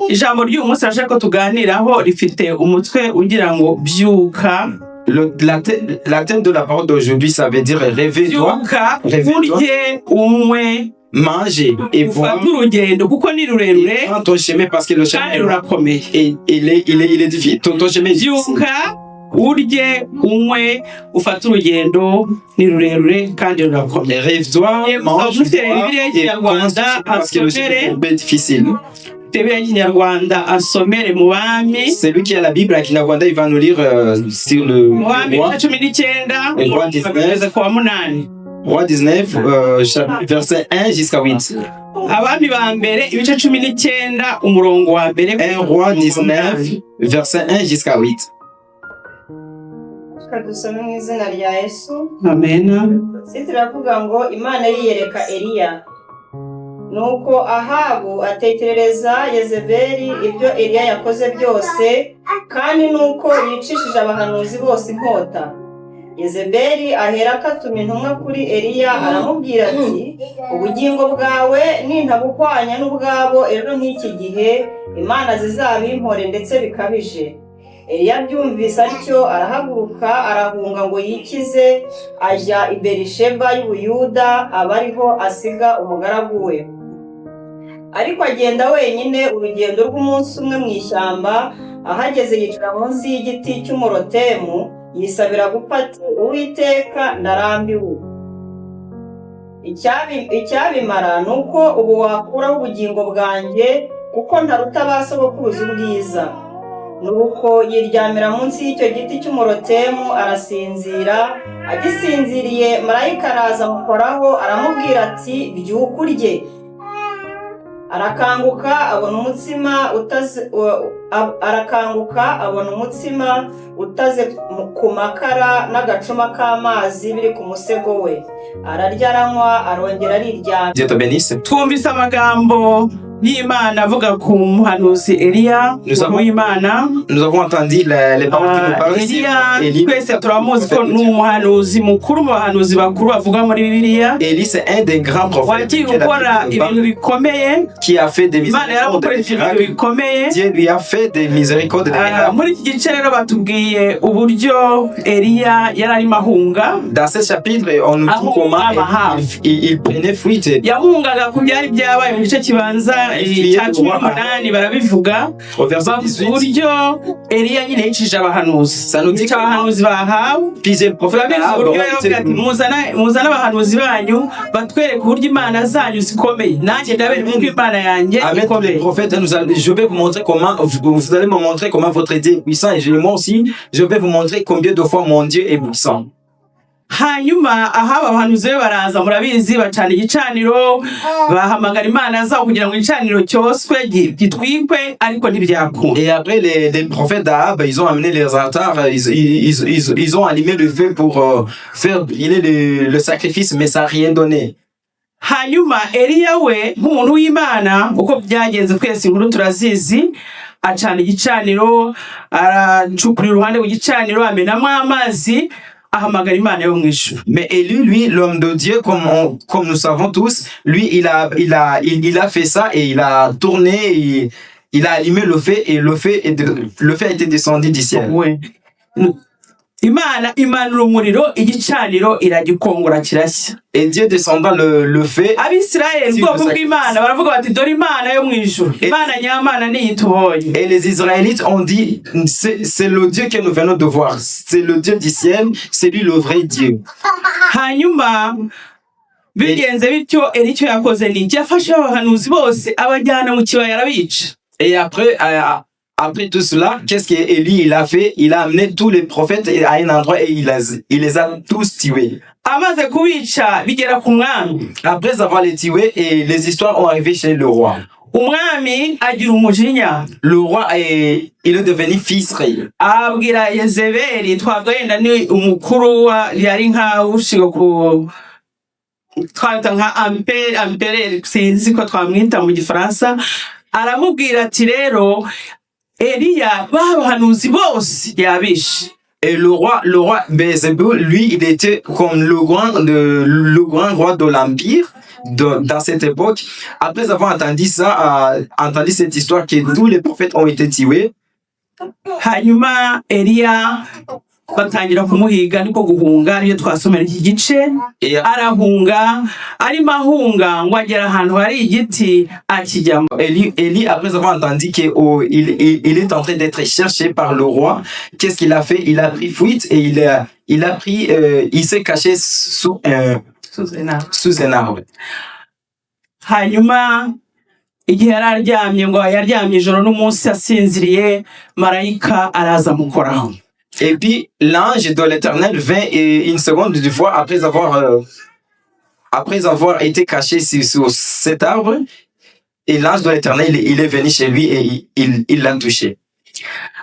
Ijambo ry'uyu munsi arashaka ko tuganiraho rifite umutwe ugira ngo byuka. La thème de la parole d'aujourd'hui, ça veut dire réveille-toi, Byuka, réveille-toi, urye, unywe, mange et bois, ufate urugendo kuko ni rurerure et prends ton chemin parce que le chemin kandi est long. rurakomeye. Et il est difficile. Ton chemin est difficile. Byuka, urye, unywe, ufate urugendo, ni rurerure kandi rurakomeye. Réveille-toi, Et mange, vous avez bois, Bibiliya et prends ton y'Ikinyarwanda, chemin parce que le chemin asomere. est un peu difficile. Bibiliya y'Ikinyarwanda asomere mu Bami. C'est lui qui a la Bible à Kinyarwanda, il va nous lire sur le Mu Bami roi, ibice 19 Le roi 19. Kugeza ku wa munani. Roi 19, verset 1 jusqu'à 8. Abami ba mbere ibice 19, umurongo wa mbere. 1 Roi 19, verset 1 jusqu'à 8. Reka dusome mu izina rya Yesu. Amen. Si turavuga ngo Imana yiyereka Eliya. Nuko Ahabu atekerereza Yezebeli ibyo Eliya yakoze byose, kandi nuko yicishije abahanuzi bose inkota. Yezebeli aherako atuma intumwa kuri Eliya, aramubwira ati: "Ubugingo bwawe nintabuhwanya n'ubwabo ejo nk'iki gihe, imana zizabimpore ndetse bikabije." Eliya abyumvise atyo arahaguruka, arahunga ngo yikize, ajya i Berisheba y'Ubuyuda, aba ariho asiga umugaragu we. Ariko agenda wenyine urugendo rw'umunsi umwe mu ishyamba. Ahageze yicara munsi y'igiti cy'umurotemu, yisabira gupfa ati: "Uwiteka, ndarambiwe. Icyabimara ni uko ubu wakuraho ubugingo bwanjye, kuko ntaruta ba sogokuruza ubwiza." Nuko yiryamira munsi y'icyo giti cy'umurotemu, arasinzira. Agisinziriye, marayika araza amukoraho, aramubwira ati: "Byuka urye." Arakanguka abona umutsima utaze ku makara n'agacuma k'amazi biri ku musego we. Ararya, aranywa, arongera ariryamira. Dieu te bénisse. Twumvise amagambo y'Imana avuga ku muhanuzi Eliya w'Imana. Nous avons entendu les paroles qui nous parlent ici. Eliya Élie, twese turamuzi ko ni umuhanuzi mukuru mu bahanuzi bakuru bavuga muri Bibiliya. Élie, c'est un des grands prophètes wagiye que la gukora Bible nous parle, ibintu bikomeye. Qui a fait des Imana miséricordes, des yaramukoresheje ibintu miracles. bikomeye. Dieu lui a fait des miséricordes, des Ah, miracles. Muri iki gice rero batubwiye uburyo Eliya yari arimo ahunga. Dans ce chapitre, on nous dit comment il prenait fuite. Yahungaga ku byari byabaye mu gice kibanza cya 18, barabivuga. Au verset Bavuga 18, uburyo Eliya nyine yicishije abahanuzi. Ça nous dit Yica abahanuzi bahawe. Plusieurs prophètes Turabizi d'Ahab uburyo ont yaravuga ati: été "Muzane abahanuzi banyu batwereke uburyo imana zanyu zikomeye, nanjye ndabereka uko Imana yanjye Amen. Les ikomeye." prophètes, je vais vous montrer comment, vous allez me montrer comment votre Dieu est puissant et moi aussi, je vais vous montrer combien de fois mon Dieu est puissant. Hanyuma Ahaba abahanuzi be baraza, murabizi, bacana igicaniro, bahamagara imana zabo kugira ngo igicaniro cyoswe, gitwikwe, ariko ntibyakunda. Et après, les prophètes d'Ahab, ils ont amené les altars, ils ont allumé le feu pour faire brûler le sacrifice, mais ça n'a rien donné. Hanyuma Eliya we nk'umuntu w'Imana, uko byagenze twese inkuru turazizi, acana igicaniro, aracukura iruhande rw'igicaniro, amenamo amazi, ahamagara Imana yo mu ijuru. Mais Élie, lui, l'homme de Dieu, comme nous savons tous, lui, il a fait ça et il a tourné, et il a allumé le feu et le feu a été descendu du ciel. We Imana imanura umuriro, igicaniro iragikongora, kirashya. Et Dieu descendant le feu, Abisirayeli, Si, ubwoko bw'Imana, baravuga bati: "Dore Imana yo mu ijuru, Imana nyamana niyi tubonye." Et les Israélites ont dit: "C'est le Dieu que nous venons de voir, c'est le Dieu du ciel, c'est lui le vrai Dieu." Hanyuma bigenze bityo, Eliya icyo yakoze ni iki? Yafashe abahanuzi bose abajyana mu kibaya, arabica. Et après tout cela, qu'est-ce qu'Élie il a fait? Il a amené tous les prophètes à un endroit et il les a tous tués. Amaze kubica bigera ku mwami. Après avoir les tués, et les histoires ont arrivé chez le roi. Umwami agira umujinya. Le roi il est devenu frustré. Abwira Yezebeli, twavuga yenda ni umukuru yari nka ushinzwe ku twabita nka empereur, sinzi ko twamwita mu Gifaransa, aramubwira ati: "Rero Eliya, ba bahanuzi bose yabishe." Et le roi Béelzébul, lui, il était comme le grand roi de l'empire dans cette époque. Après avoir entendu ça, entendu cette histoire que tous les prophètes ont été tués, Hanyuma Eliya batangira kumuhiga, niko guhunga, ariyo twasomera iki gice. Et Arahunga, arimo ahunga ngo agera ahantu hari igiti akijyamo. Élie, après avoir entendu qu'il il est en train d'être cherché par le roi, qu'est-ce qu'il a fait? Il a pris fuite et il s'est caché sous un arbre. Hanyuma igihe yari aryamye, ngo yaryamye ijoro n'umunsi asinziriye, marayika araza amukoraho. Et puis l'ange de l'Éternel vint et une seconde fois après avoir été caché sous cet arbre, et l'ange de l'Éternel, il est venu chez lui et il l'a touché.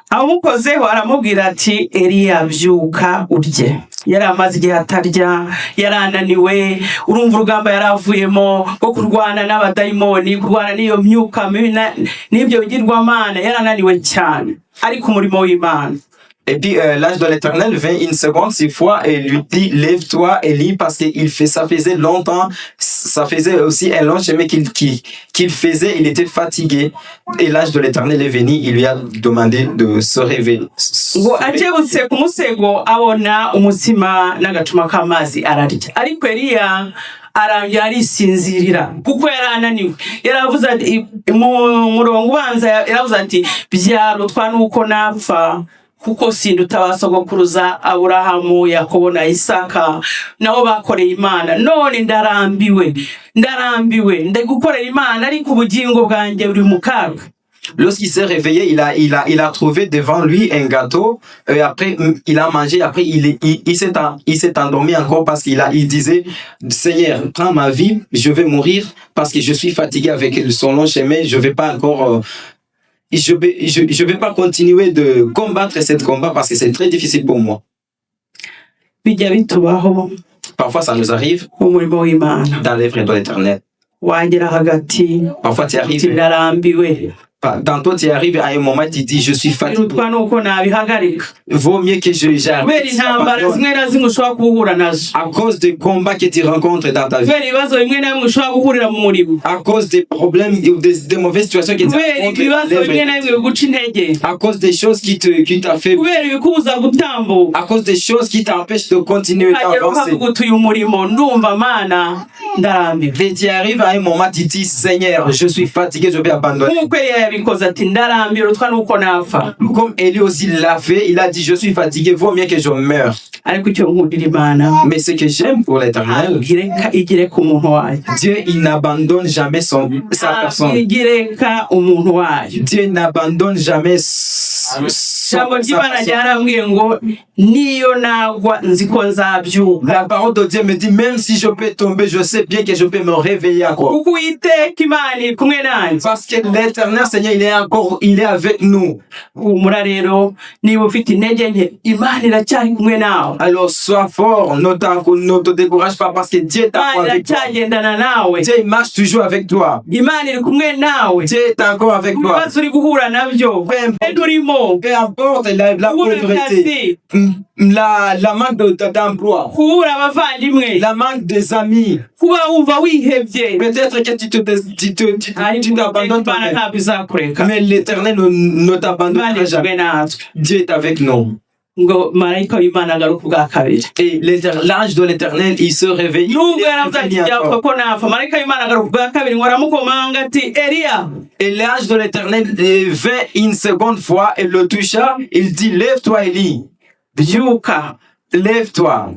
Amukozeho aramubwira ati: "Eliya, byuka urye." Yari amaze igihe atarya, yari ananiwe. Urumva urugamba yari avuyemo rwo kurwana n'abadayimoni, kurwana n'iyo myuka mibi n'ibyo bigirwamana, yari ananiwe cyane ariko umurimo w'Imana. Et puis l'ange de l'Éternel vint une seconde six fois et lui dit: "Lève-toi, Élie", parce qu'il fait ça faisait longtemps, ça faisait aussi un long chemin qu'il faisait, il était fatigué. Et l'ange de l'Éternel est venu, il lui a demandé de se réveiller. Ngo akebutse ku musego abona umutsima n'agacuma k'amazi, ararya. Ariko Eliya arangira arisinzirira kuko yari ananiwe. Yaravuze ati, mu murongo ubanza yaravuze ati: "Byarutwa nuko napfa kuko sinduta ba sogokuruza Aburahamu, Yakobo na Isaka, nabo bakoreye Imana. None ndarambiwe, ndarambiwe, ndi gukorera Imana ariko ubugingo bwanjye buri mu kaga." Lorsqu'il s'est réveillé, il a trouvé devant lui un gâteau. Et après, il a mangé. Après, il s'est endormi encore parce qu'il disait: "Seigneur, prends ma vie, je vais mourir parce que je suis fatigué avec son long chemin. Je vais pas encore, je vais pas continuer de combattre cette combat parce que c'est très difficile pour moi." Bijya bitubaho Parfois, ça nous arrive mu murimo w'Imana. Dans l'œuvre de l'Éternel. Wagera hagati Parfois, tu uti arrives, ndarambiwe. Dans toi, tu arrives à un moment, tu dis: "Je suis fatigué." Birutwa nuko nabihagarika. Vaut mieux que j'arrête. Kubera intambara zimwe na zimwe ushobora guhura nazo. À cause des combats que tu rencontres dans ta vie. Kubera ibibazo bimwe na bimwe ushobora guhurira mu murimo. À cause des problèmes ou des mauvaises situations que tu Kubera rencontres ibibazo dans bimwe na bimwe biguca intege. à cause des choses qui t'a fait, Kubera ibikubuza gutambuka. À cause des choses qui t'empêchent de continuer Ukagera d'avancer. ukavuga uti uyu murimo ndumva Mana ndarambiwe. Et tu arrives à un moment, tu dis: "Seigneur, je suis fatigué, je vais abandonner." Nk'uko Eliya yabikoze ati ndarambiwe, rutwa nuko napfa. Comme Élie aussi l'a fait, il a dit: "Je suis fatigué, vaut mieux que je meure." Ariko icyo nkundira Imana, Mais ce que j'aime pour l'Éternel, ireka igireka umuntu wayo. Dieu, il n'abandonne jamais sa personne. Igireka umuntu wayo. Dieu n'abandonne jamais Ijambo sa ry'Imana personne. Ryarambwiye ngo niyo nagwa nzi ko nzabyuka. La parole de Dieu me dit: même si je peux tomber, je sais bien que je peux me réveiller encore. Kuko Uwiteka Imana iri kumwe nanjye. Parce que l'Éternel Seigneur, il est encore, il est avec nous. Humura rero, niba ufite intege nke, Imana iracyari kumwe nawe. Alors sois fort, ne te décourage pas parce que Dieu est encore Imana avec toi. Iracyagendana nawe. Dieu, il marche toujours avec toi. Imana iri kumwe nawe. Dieu est encore avec Mu toi. Bibazo uri guhura nabyo, Peu importe, urimo peu importe la kubura pauvreté, akazi, la manque d'emploi, kubura abavandimwe, la manque des amis. Kuba wumva wihebye. Peut-être que tu te, tu te, tu, Ariko tu t'abandonnes Imana toi-même. Ntabwo izakureka. Mais l'Éternel ne Imana t'abandonnera iri kumwe jamais. Natwe. Dieu est avec nous. Ngo marayika w'Imana agaruka ubwa kabiri. Et l'ange de l'Éternel, il se réveille. Nubwo Il est yaravuze ati revenu byapfa encore. Ko napfa, marayika w'Imana agaruka ubwa kabiri ngo aramukomanga ati: "Eliya." Et l'ange de l'Éternel vint une seconde fois et le toucha. Il dit: "Lève-toi, Élie." Byuka. Lève-toi.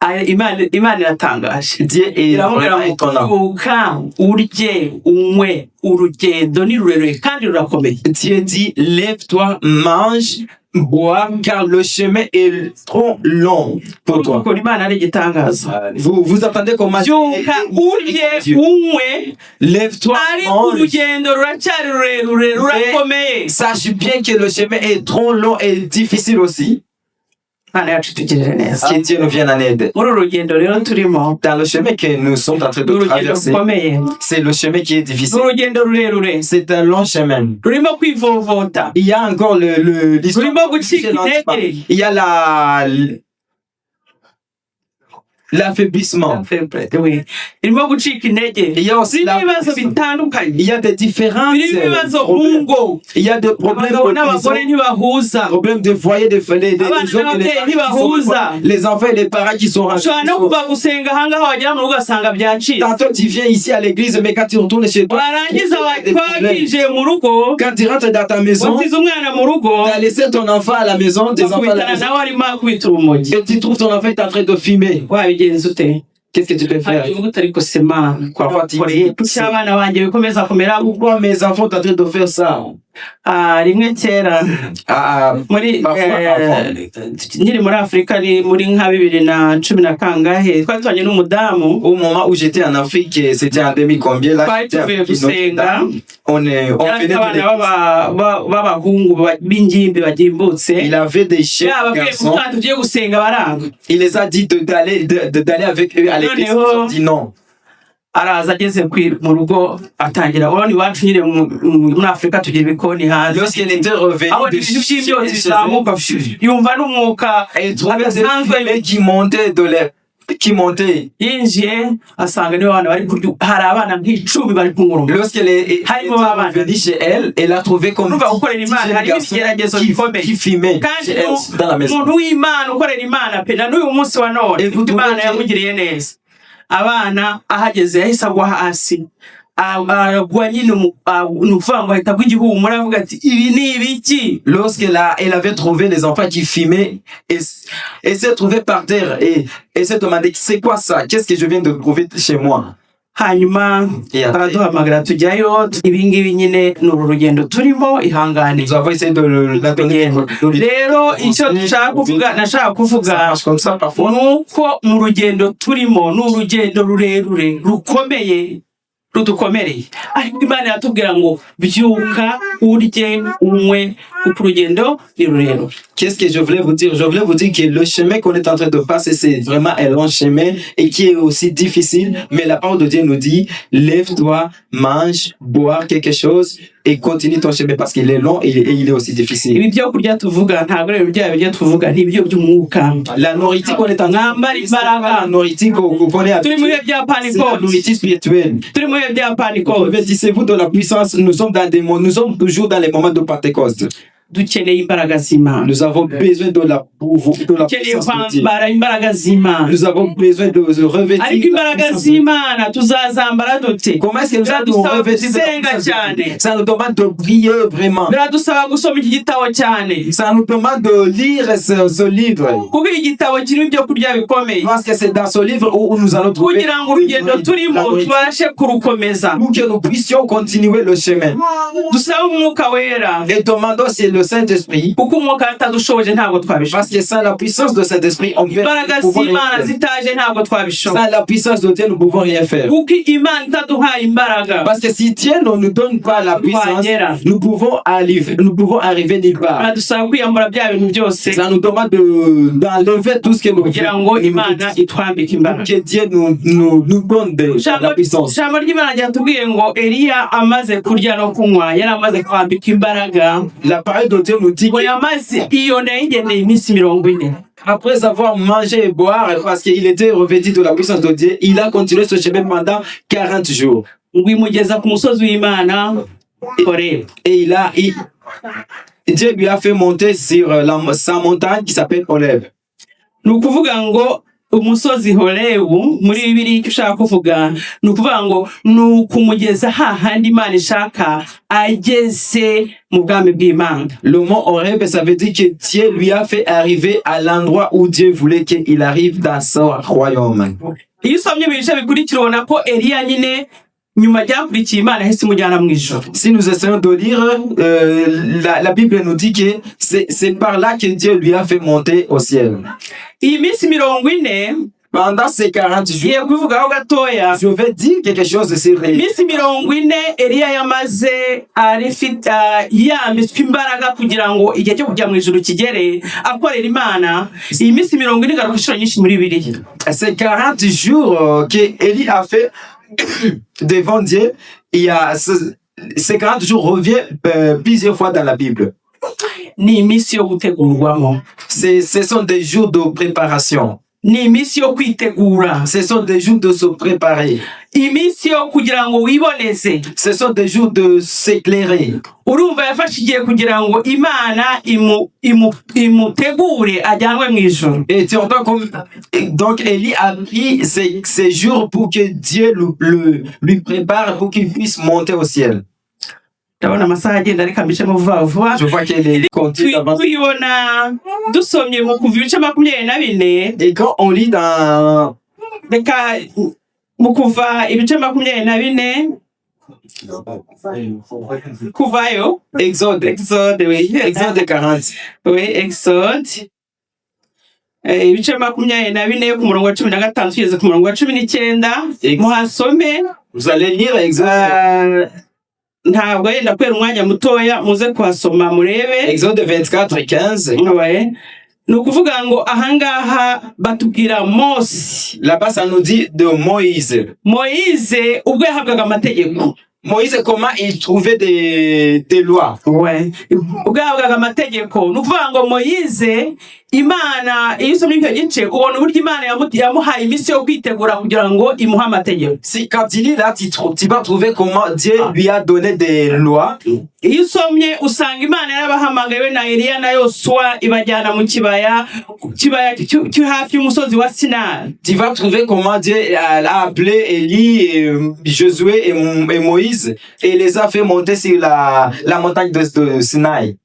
Aya, Imana, Imana iratangaje. Dieu est Iramubwira vraiment ngo étonnant. Byuka urye unywe, urugendo ni rurerure kandi rurakomeye. Dieu dit: "Lève-toi, mange, bois, car le chemin est trop long pour toi." Ukuntu Imana ari igitangaza. Vous, vous attendez comment Byuka urye Dieu. Unywe, Lève-toi, ariko mange. Urugendo ruracyari rurerure, rurakomeye. Sache bien que le chemin est trop long et difficile aussi. Imana yacu itugirire neza. Que Dieu nous vienne en aide. Muri uru rugendo rero turimo, Dans le chemin que nous sommes en train ni de urugendo traverser, rukomeye, c'est le chemin qui est ni difficile. Urugendo rurerure C'est un long chemin. Rurimo kwivovota, Il y a encore l'histoire. rurimo gucika intege. Il y a l'affaiblissement. Oui. Irimo gucika intege. Il y a aussi Birimo ibibazo bitandukanye, il y a des différentes birimo ibibazo mu problèmes. Ngo. Il y a des problèmes Abagabo de n'abagore prison, ntibahuza. Problèmes de foyer, de Abana les hommes et les n'ababyeyi parents qui sont- ntibahuza. Les enfants et les parents qui sont Ushobora no kuva gusenga ahangaha, wagera mu rugo ugasanga byacitse. Tantôt tu viens ici à l'église, mais quand tu retournes chez toi, Warangiza des problèmes. Wakinjiye mu rugo, Quand tu rentres dans ta maison, wasize umwana mu rugo, tu as laissé ton enfant à la maison, des enfants à la bakubitana maison, nawe arimo akubita urumogi. Et tu trouves ton enfant est en train de fumer. Wabigenza ute? Qu'est-ce que tu peux faire? Hari uvuga utari gusema Parfois, tu dis, kuki abana banjye bikomeza kumera? Pourquoi mes enfants sont en train de faire ça? Ah, rimwe kera Ah, ah, muri Parfois, nkiri muri Afurika, ni muri nka bibiri na cumi na kangahe, twari tubanye n'umudamu. Au moment où j'étais en Afrique, et c'était en 2000 combien là, Twari j'étais tuvuye avec une autre gusenga. Dame. On Yari venait afite de abana l'église. B'abahungu b'ingimbi bagimbutse. Il avait des jeunes Yababwiye garçons. gutaha tugiye gusenga, baranga. Il les a dit d'aller avec eux à l'église. Ils ont dit non. Araza ageze mu rugo atangira, urabona iwacu nyine muri Afurika tugira ibikoni hanze. Lorsqu'elle était revenue Abona de ibintu chez by'imyotsi elle, bizamuka, yumva n'umwuka elle trouvait des adasanzwe. Fumées qui montaient de l'air, qui montaient. Yinjiye asanga nibo bana bari kurya, hari abana nk'icumi bari kunywa urumogi. Lorsqu'elle est Harimo abana. Revenue chez elle, elle a trouvé comme Urumva gukorera Imana 10 jeunes harimo garçons ibigeragezo bikomeye. qui fumaient Kandi chez elle, dans la maison. umuntu w'Imana ukorera Imana pe, na n'uyu munsi wa none Et vous Imana trouvez yamugiriye neza. Abana ahageze yahise agwa hasi, aragwa nyine ni ukuvuga ngo ahita agwa igihumura, avuga ati ibi ni ibiki? Lorsqu'elle elle avait trouvé les enfants qui fumaient et s'est trouvée par terre et s'est demandé: c'est quoi ça? Qu'est-ce que je viens de trouver chez moi? Hanyuma Et après, baraduhamagara tujyayo. Ibi ngibi nyine ni uru rugendo turimo, ihangane. Nous avons essayé de la donner. Rero icyo dushaka kuvuga, nashaka kuvuga Ça marche comme ça parfois. Ni uko mu rugendo turimo ni urugendo rurerure rukomeye rudukomereye, ariko Imana iratubwira ngo byuka urye unywe kuko urugendo ni rurerure. Qu'est-ce que je voulais vous dire? Je voulais vous dire que le chemin qu'on est en train de passer, c'est vraiment un long chemin et qui est aussi difficile. Mais la parole de Dieu nous dit: lève-toi, mange, bois quelque chose et continue ton chemin parce qu'il est long et il est aussi difficile. Ibi byo kurya tuvuga ntabwo ari bya biryo tuvuga, ni ibiryo by'umwuka. La nourriture qu'on est en train Mwambare de c'est pas imbaraga. La nourriture qu'on est Turi mu bihe bya c'est la Pentecôte. Nourriture spirituelle. Turi mu bihe bya Pentecôte. Revêtissez-vous de la puissance. Nous sommes toujours dans les moments de Pentecôte. Dukeneye imbaraga z'Imana. Nous avons besoin de la Dukeneye puissance de Dieu. Kwambara imbaraga z'Imana. Nous avons besoin de se revêtir Ariko de la imbaraga puissance de Dieu. z'Imana tuzazambara dute? Comment est-ce que nous allons nous Biradusaba revêtir de la gusenga puissance de Dieu? Cyane. Ça nous demande de prier vraiment. Biradusaba gusoma iki gitabo cyane. Ça nous demande de lire ce livre. Kuko iki gitabo kirimo ibyo kurya bikomeye. Parce que c'est dans ce livre où nous allons trouver Kugira ngo urugendo la turimo nourriture. Tubashe kurukomeza. Pour que nous puissions continuer le chemin. Dusabe umwuka wera. Et demandons c'est le Saint-Esprit. Kuko umwuka atadushoboje ntabwo twabishobora. Parce que sans la puissance de Saint-Esprit, on peut Imbaraga nous pouvons rien z'Imana faire. Zitaje ntabwo twabishobora. Sans la puissance de Dieu, nous ne pouvons rien faire. Kuko Imana itaduhaye imbaraga, Parce que si Dieu ne nous donne pas la puissance, nous pouvons arriver nulle part. Biradusaba kwiyambura bya bintu byose Ça nous demande d'enlever tout ce que nous kugira ngo Imana itwambike imbaraga. Que Dieu nous donne de la puissance. Ijambo ry'Imana ryatubwiye ngo Eliya amaze kurya no kunywa yari amaze kwambika imbaraga. La parole de Dieu nous dit Ngo yamaze iyo nayigendeye iminsi mirongo ine. qu'après avoir mangé et boire, parce qu'il était revêtu de la puissance de Dieu, il a continué ce chemin pendant 40 jours. Ngo imugeza ku musozi w'Imana Horebu. Et Dieu lui a fait monter sur sa montagne qui s'appelle Horeb. Ni ukuvuga ngo umusozi Horebu muri Bibiliya icyo ushaka kuvuga ni ukuvuga ngo ni ukumugeza hahandi Imana ishaka ageze mu bwami bw'Imana. Le mont Horeb, ça veut dire que Dieu lui a fait arriver à l'endroit où Dieu voulait qu'il arrive dans son royaume. Iyo usomye mu bice bikurikira ubona ko Eliya nyine nyuma ryakurikiye Imana yahise imujyana mu ijuru. Si nous essayons de lire, la Bible nous dit que c'est par là que Dieu lui a fait monter au ciel. Iyi minsi mirongo ine Pendant ces 40 jours, Ngiye kubivugaho gatoya. Je vais dire quelque chose sur Élie. Iminsi 40 Eliya yamaze arifite yambitswe imbaraga kugira ngo igihe cyo kujya mu ijuru kigere akorera Imana. Iyi minsi 40 igaruka inshuro nyinshi muri Bibiliya. Ces 40 jours que Élie a fait devant Dieu, il y a ces 40 jours revient plusieurs fois dans la Bible. Ni iminsi yo gutegurwamo. Ce sont des jours de préparation. Ni iminsi yo kwitegura. Ce sont des jours de se préparer. Iminsi yo kugira ngo wiboneze. Ce sont des jours de s'éclairer. Urumva yafashe igihe kugira ngo Imana imu, imu, imutegure ajyanwe mu ijuru. Et tu entends comme, et donc Élie a pris ces jours pour que Dieu lui prépare pour qu'il puisse monter au ciel. Ndabona amasaha agenda, ariko mbicemo vuba vuba. Je vois qu'elle est continue d'avancer. Tuyibona dusomye mu Kuva ibice 24. Et quand on lit dans Reka mu Kuva ibice 24, Kuvayo. Exode, Exode, oui. Exode 40, Oui, Exode. Ibice 24 ku murongo wa 15 tugeze ku murongo wa 19. Muhasome. Vous allez lire Exode, Ntabwo yenda kubera umwanya mutoya, muze kuhasoma murebe. Exode 24 et 15. Ouais. Ni ukuvuga ngo ahangaha batubwira Mose. Là-bas, ça nous dit de Moïse. Moyize ubwo yahabwaga amategeko. Moïse, comment il trouvait des lois. Ouais. Ubwo yahabwaga amategeko, ni ukuvuga ngo Moyize, Imana, iyo usomye icyo gice ubona uburyo Imana yamuhaye iminsi yo kwitegura kugira ngo imuhe amategeko. Si, quand il lit là, tu vas trouver comment Dieu lui a donné des lois. Iyo usomye usanga Imana yarabahamagaye we na Eliya na Yosuwa, ibajyana mu kibaya, ku kibaya cyo hafi y'umusozi wa Sinayi. Tu vas trouver comment Dieu a appelé Élie, et Josué et Moïse et les a fait monter sur la montagne de Sinaï.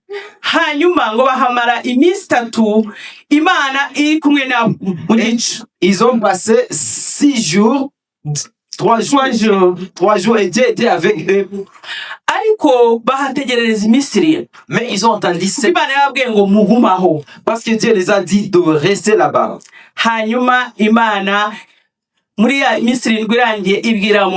Hanyuma ngo bahamara iminsi 3 Imana iri kumwe nabo mu gicu. Ils ont passé 6 jours, 3 jours, 3 jours. 3 jours et Dieu était avec eux. Ariko bahategerereza iminsi 7. Mais ils ont attendu 7 Imana yarababwiye ngo mugumaho. Parce que Dieu les a dit de rester là-bas. Hanyuma Imana muri ya minsi 7 irangiye ibwira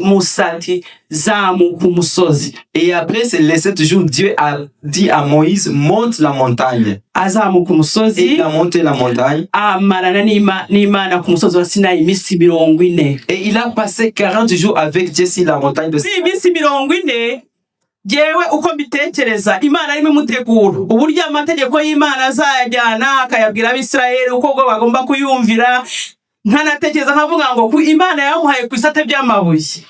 Musa ati zamuka umusozi. Et après les 7 jours, Dieu a dit à Moïse, monte la montagne. Azamuka Et umusozi. il a monté la montagne. Amarana n'Imana ku musozi wa Sinayi iminsi 40. Et il a passé 40 jours avec Dieu sur la montagne de Muri iyi minsi 40, jyewe uko mbitekereza, Imana arimo imutegura uburyo amategeko y'Imana azayajyana akayabwira Abisirayeli uko bwo bagomba kuyumvira. Nkanatekereza nkavuga ngo ku Imana yamuhaye ku bisate by'amabuye.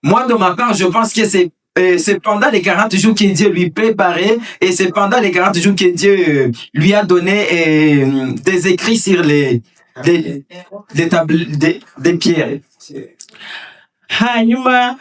Moi, de ma part, je pense que c'est pendant les 40 jours que Dieu lui préparait et c'est pendant les 40 jours que Dieu lui a donné des écrits sur les tables, des pierres. Hanyuma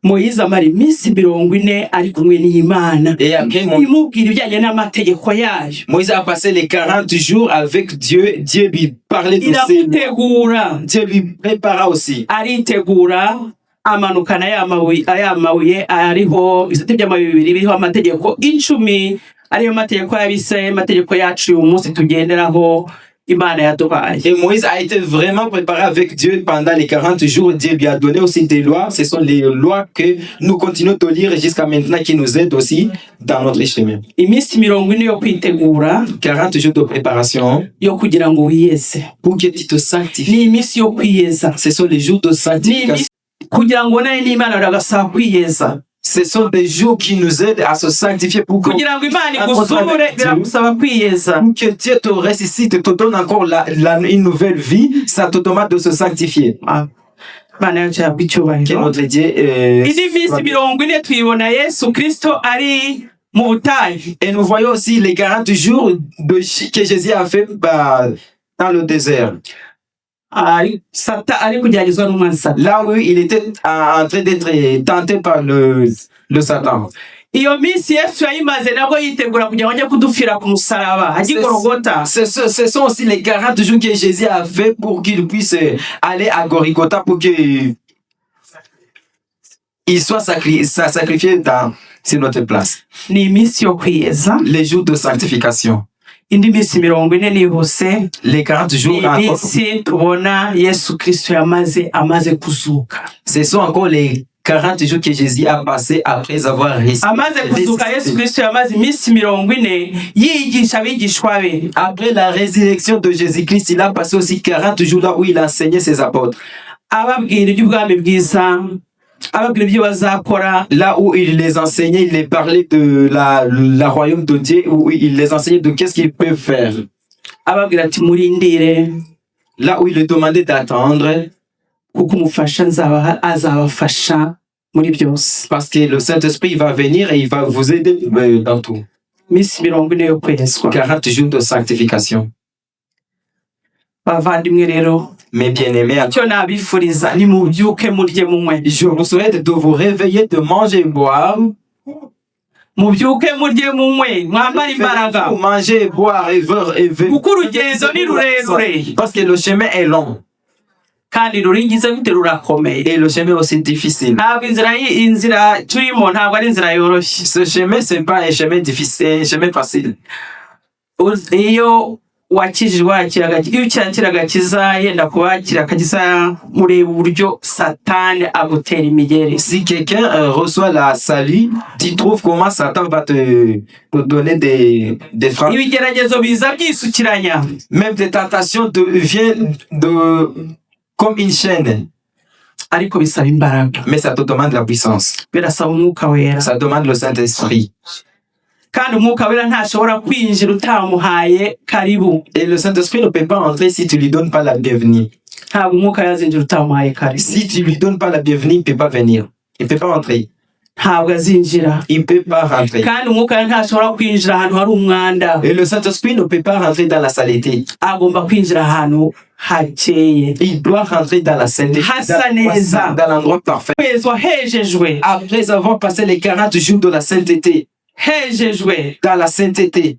Moyize amara iminsi 40 ari kumwe n'Imana Et après, imubwira ibijyanye n'amategeko yayo. Moïse a passé les 40 jours avec Dieu. Dieu lui parlait de ses lois. Iramutegura. Dieu lui prépara aussi. Aritegura, amanukana ya mabuye ariho ibisate by'amabuye bibiri biriho amategeko 10, ariyo mategeko y'Abisirayeli, amategeko yacu uyu munsi tugenderaho Imana yaduhaye. Et Moïse a été vraiment préparé avec Dieu pendant les 40 jours. Dieu lui a donné aussi des lois. Ce sont les lois que nous continuons de lire jusqu'à maintenant qui nous aident aussi dans notre chemin. Iminsi 40 yo kwitegura. 40 jours de préparation Yo kugira ngo wiyeze. Pour que tu te sanctifies. Ni iminsi yo kwiyeza. Ce sont les jours de Ni sanctification. iminsi kugira ngo ubonane n'Imana biragasaba kwiyeza. Ce sont des jours qui nous aident à se sanctifier pour que, Kugira ngo Imana igusure biragusaba kwiyeza. Pour que Dieu te ressuscite, te donne encore une nouvelle vie. Ça te demande de se sanctifier. Ah. Imana yacu yahabwa Que icyubahiro. notre Dieu Indi minsi 40 tuyibona Yesu Kristo ari mu butayu. Et nous voyons aussi les 40 jours que Jésus a fait, bah, dans le désert. Ari sata ari kugeragezwa n'umwanzi Satani. Là où il était en train d'être tenté par le Satan. Iyo minsi Yesu yayimaze nabwo yitegura kugira ngo ajye kudupfira ku musaraba ajye i Gorogota. Ce sont aussi les 40 jours que Jésus a fait pour qu'il puisse aller à Gorigota pour qu'il il soit sacrifié sur notre place. Ni iminsi yo kwiyeza. Les jours de sanctification. Indi minsi 40 nihuse, Les 40 jours ni encore, iminsi tubona Yesu Kristo yamaze amaze kuzuka. Ce sont encore les 40 jours que Jésus a passé après avoir Amaze kuzuka, Yesu ressuscité. Kristo yamaze iminsi 40 yigisha abigishwa be. Après la résurrection de Jésus-Christ, il a passé aussi 40 jours là où il enseignait ses apôtres. Ababwira iby'ubwami bwiza, ababwira ibyo bazakora. Là où il les enseignait, il les parlait de la royaume de Dieu, où il les enseignait de qu'est-ce qu'ils peuvent faire. Ababwira ati murindire, Là où il leur demandait d'attendre, kuko umufasha nzabaha azabafasha muri byose. Parce que le Saint-Esprit va venir et il va vous aider dans tout. Iminsi 40 yo kwezwa. 40 jours de sanctification. Bavandimwe rero, Mes bien-aimés, icyo nabifuriza ni mubyuke murye munywe. Je vous souhaite de vous réveiller, de manger et boire. Mubyuke murye munywe, mwambare imbaraga, Manger et boire et ver et ver. Kuko urugendo ni rurerure. Parce que le chemin est long Kandi ruringize gute, rurakomeye. Et le chemin est aussi difficile. Ntabwo inzira inzira turimo ntabwo ari inzira yoroshye. Ce chemin, c'est pas un chemin difficile, c'est un chemin facile. Iyo wakijijwe wakira iyo ukakira agakiza yenda kubakira agakiza, mureba uburyo Satani agutera imigeri. Si quelqu'un reçoit la salut, tu trouves comment Satan va te donner des frappes. Ibigeragezo biza byisukiranya. Même des tentations viennent comme une chaîne. Ariko bisaba imbaraga. Mais ça te demande la puissance. Birasaba Umwuka Wera. Ça demande le Saint-Esprit. Kandi Umwuka Wera ntashobora kwinjira utamuhaye karibu. Et le Saint-Esprit ne peut pas entrer si tu lui donnes pas la bienvenue. Ntabwo Umwuka yazinjira utamuhaye karibu. Si tu lui donnes pas la bienvenue, il ne peut pas venir. Il ne peut pas entrer. Ntabwo azinjira. Il ne peut pas rentrer. Kandi Umwuka Wera ntashobora kwinjira ahantu hari umwanda. Et le Saint-Esprit ne peut pas rentrer dans la saleté. Agomba kwinjira ahantu hakeye. Il doit rentrer dans la sainteté, Hasa neza. dans l'endroit parfait. Kwezwa hejejwe. Après avoir passé les 40 jours de la sainteté, Hejejwe. Dans la sainteté,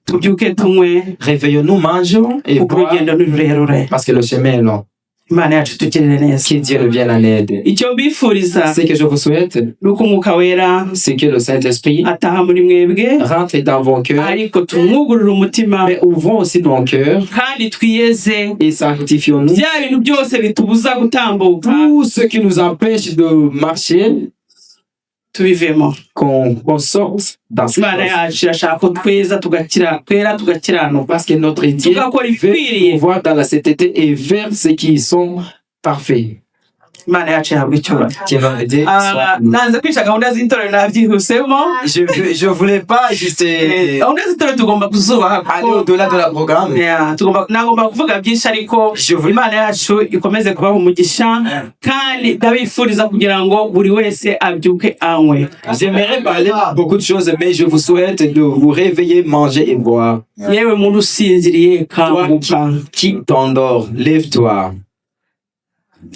Tubyuke tunywe, réveillons-nous, mangeons et kuko boire, urugendo ni rurerure. Parce que le chemin est long. Imana yacu tugirire neza. Que Dieu nous vienne en aide. Icyo mbifuriza Ce que je vous souhaite, ni uko Umwuka Wera c'est que le Saint-Esprit ataha muri mwebwe, rentre dans vos cœurs, ariko tumwugurure umutima, mais ouvrons aussi nos cœurs kandi twiyeze et sanctifions-nous. Bya bintu byose bitubuza gutambuka, Tout ce qui nous empêche de marcher, tubivemo. qu'on sorte dans cette Imana chose. Yacu irashaka ko tweza tugakira twera tugakiranuka, Parce que notre Dieu tugakora veut ibikwiriye. Nous voir dans la sainteté et vers ceux qui sont parfaits. Imana yacu ihabwa icyubahiro. Que notre Dieu Ah, soit loué. nanze kwica gahunda z'itorero nabyihusemo. Je voulais pas juste Gahunda z'itorero tugomba kuzubaha aller kuko au-delà de la programme. Yeah, tugomba nagomba kuvuga byinshi, ariko Je voulais Imana yacu ikomeze kubaha umugisha, kandi ndabifuriza kugira ngo buri wese abyuke anywe. J'aimerais parler beaucoup de choses, mais je vous souhaite de vous réveiller, manger et boire. Yewe muntu usinziriye, kanguka. Qui t'endort, lève-toi.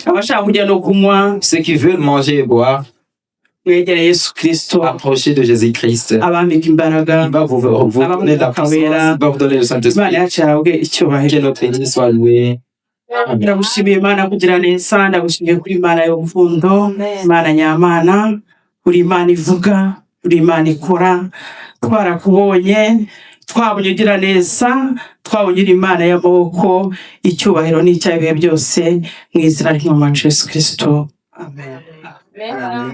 Abashaka kujya no kunywa, Ceux qui veulent manger et boire, mwegere Yesu Kristo, approchez de Jésus-Christ. Abambika imbaraga. Il va vous donner la puissance, il va vous donner le Saint-Esprit. Imana yacu yahabwe icyubahiro. Que notre Dieu soit loué. Amen. Ndagushimiye Imana kugira neza, ndagushimiye kuri Imana y'urukundo, Imana nyamana, uri Imana ivuga, uri Imana ikora. Twarakubonye, twabonye ugira neza, twabonye uri Imana y'amaboko. Icyubahiro n'icyaha ibihe byose mu izina ry'Umwami wacu Yesu Kristo, amen. Amen.